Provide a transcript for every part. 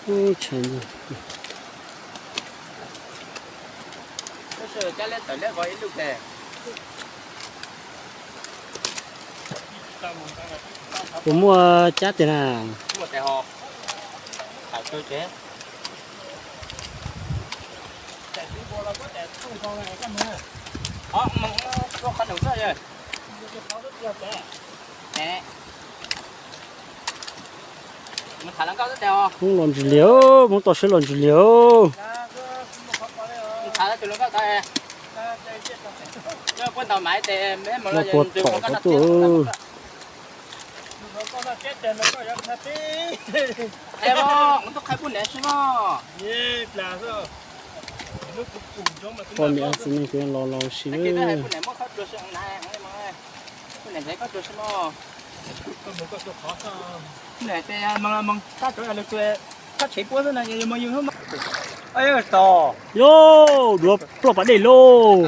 Ub, tshee. Puas muaj cab tiag na? Hmoob los ntsws lias, Hmoob toj siab los ntsws lias. Los puas tom qhov tuaj. Poj niam txiv neej ces los laus si lawm. Yog, duav ploj pas dej lauj.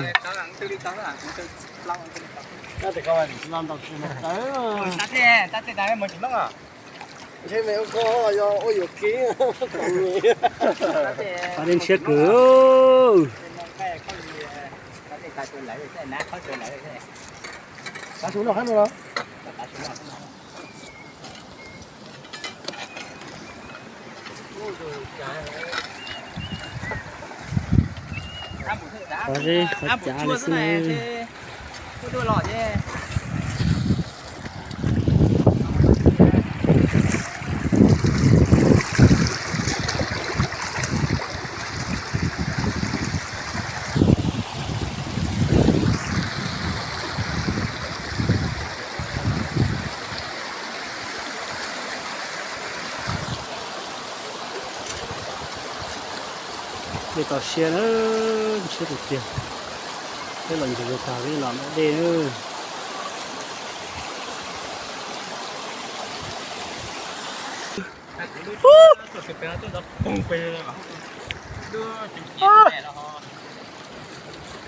Pas dej ntshiab kawg. Qhov zeb qhov cav li xwb na. Dej toj siab na, siab tiag tiag. Peb los ntses tag peb los da dej na.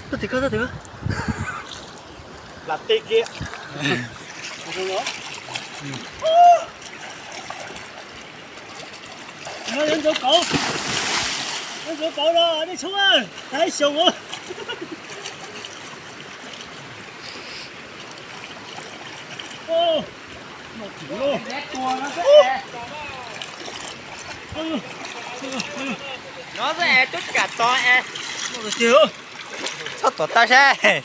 Tuaj tim koj, tuaj tim koj. Lam teb kiag. Yuav ntxuav kauv, yuav ntxuav kauv los dej tshoob, tag ib xyoos. No twb kam tod es. Txhob tuam tau saib.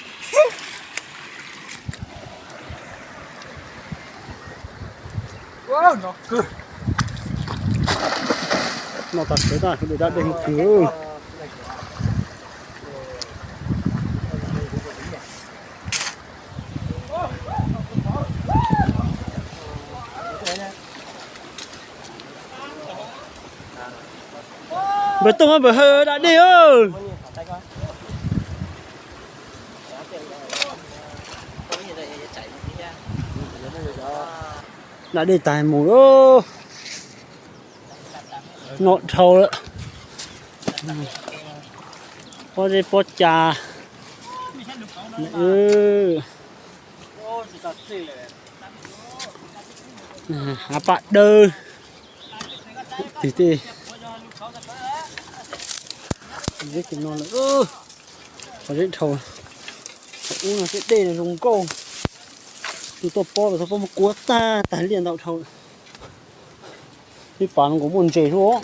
No tas sawv tas kuv da dej kawg. Npawg Tooj, npawg Hawj da dej. Da dej tas mus lawm. Noj dhau lawm. Pob zeb pob cas. Hav pam dawb. Tim tej zeb no lawm. Qhov zeb dhau. Ub no tej dej no zoo nkauj. Tus tuaj pob los tuaj pob muab kuav tag tag liaj ntau dhau. Ib pas no kuv muaj ntses lawm.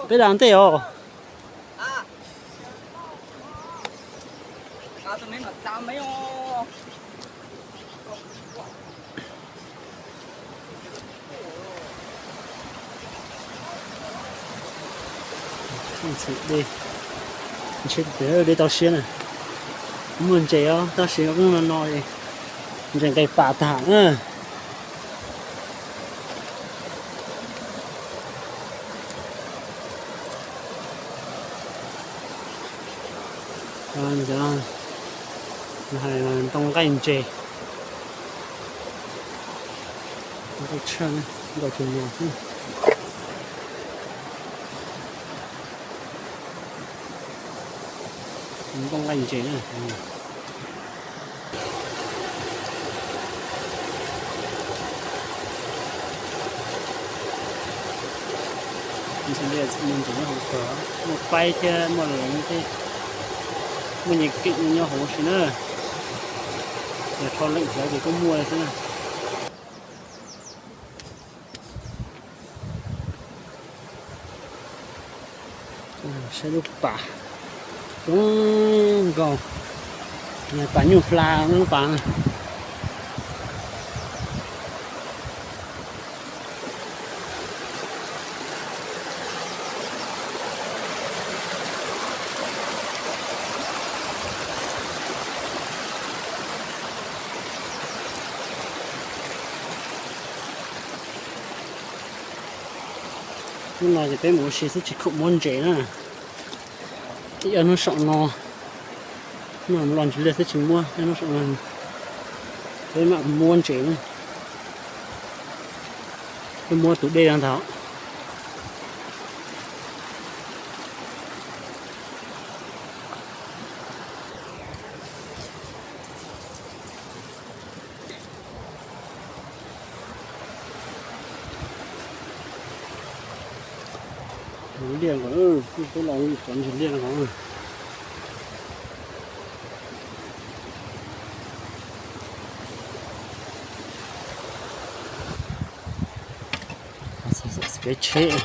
Peb da ntej os. Ntxim dej, ntshe tias dej toj siab na. Muaj ntses os, tab sis ub no no ntses nqes pas tag na. Ntoo nqaij ntses, ntau tshaj, ntau tus nyuam xwb. Ntoo nqaij ntses na. Ntses nyob hauv kawg, muaj paib thiab muaj leev thiab, muaj nyias keem nyob hauv si na. Yog rho leem hlawv ces kuj muaj xwb na. Saib lub pas coob nkaus, pas nyuj hla lub pas. Hnub no ces peb mus ua si xwb tsis khoom muab ntses na. Ib ob hnub saum no, hnub no los ntsis liaj xwb tsis muab, ib hnub saum no peb mam muab ntses na. Peb muab tus dej no ntag. Liaj nkaus, peb los cov ntses liaj nkaus. Kev tsheb,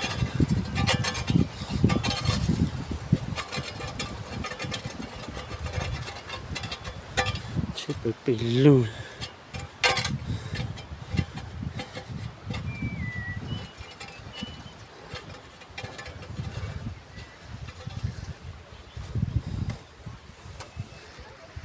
tsheb pem pem lug.